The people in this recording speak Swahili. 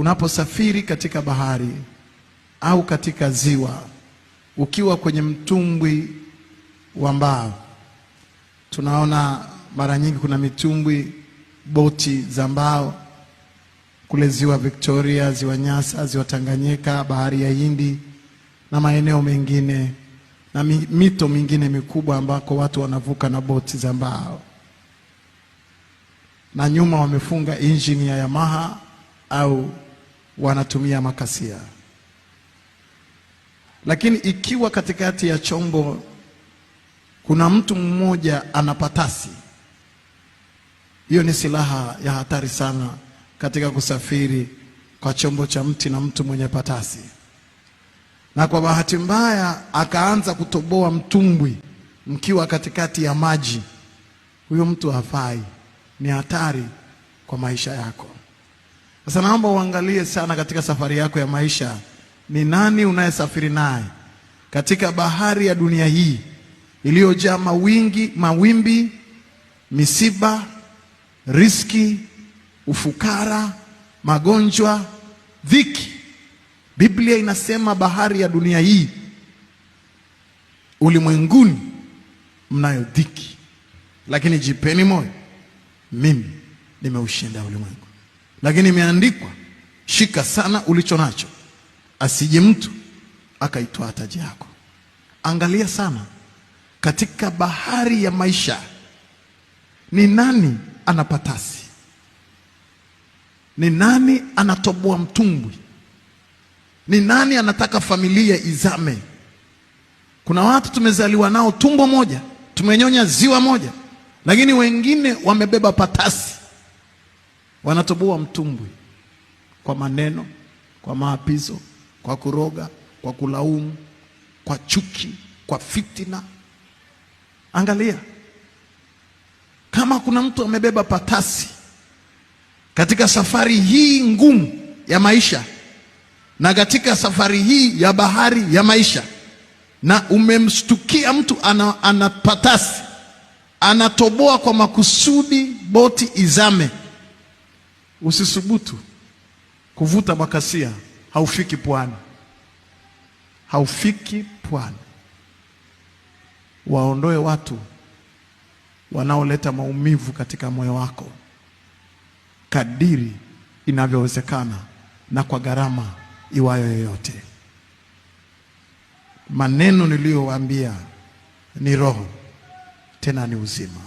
Unaposafiri katika bahari au katika ziwa, ukiwa kwenye mtumbwi wa mbao, tunaona mara nyingi kuna mitumbwi, boti za mbao kule ziwa Victoria, ziwa Nyasa, ziwa Tanganyika, bahari ya Hindi na maeneo mengine na mito mingine mikubwa ambako watu wanavuka na boti za mbao, na nyuma wamefunga injini ya Yamaha au wanatumia makasia. Lakini ikiwa katikati ya chombo kuna mtu mmoja ana patasi, hiyo ni silaha ya hatari sana katika kusafiri kwa chombo cha mti na mtu mwenye patasi. Na kwa bahati mbaya akaanza kutoboa mtumbwi mkiwa katikati ya maji, huyo mtu hafai, ni hatari kwa maisha yako. Sasa naomba uangalie sana katika safari yako ya maisha, ni nani unayesafiri naye katika bahari ya dunia hii iliyojaa mawingi, mawimbi, misiba, riski, ufukara, magonjwa, dhiki. Biblia inasema bahari ya dunia hii, ulimwenguni mnayo dhiki, lakini jipeni moyo, mimi nimeushinda ulimwengu. Lakini imeandikwa, shika sana ulicho nacho, asije mtu akaitwaa taji yako. Angalia sana katika bahari ya maisha, ni nani ana patasi? Ni nani anatoboa mtumbwi? Ni nani anataka familia izame? Kuna watu tumezaliwa nao tumbo moja, tumenyonya ziwa moja, lakini wengine wamebeba patasi, wanatoboa mtumbwi kwa maneno, kwa maapizo, kwa kuroga, kwa kulaumu, kwa chuki, kwa fitina. Angalia kama kuna mtu amebeba patasi katika safari hii ngumu ya maisha na katika safari hii ya bahari ya maisha, na umemshtukia mtu ana patasi, anatoboa kwa makusudi boti izame, usisubutu kuvuta makasia, haufiki pwani, haufiki pwani. Waondoe watu wanaoleta maumivu katika moyo wako kadiri inavyowezekana na kwa gharama iwayo yoyote. Maneno niliyowaambia ni roho tena ni uzima.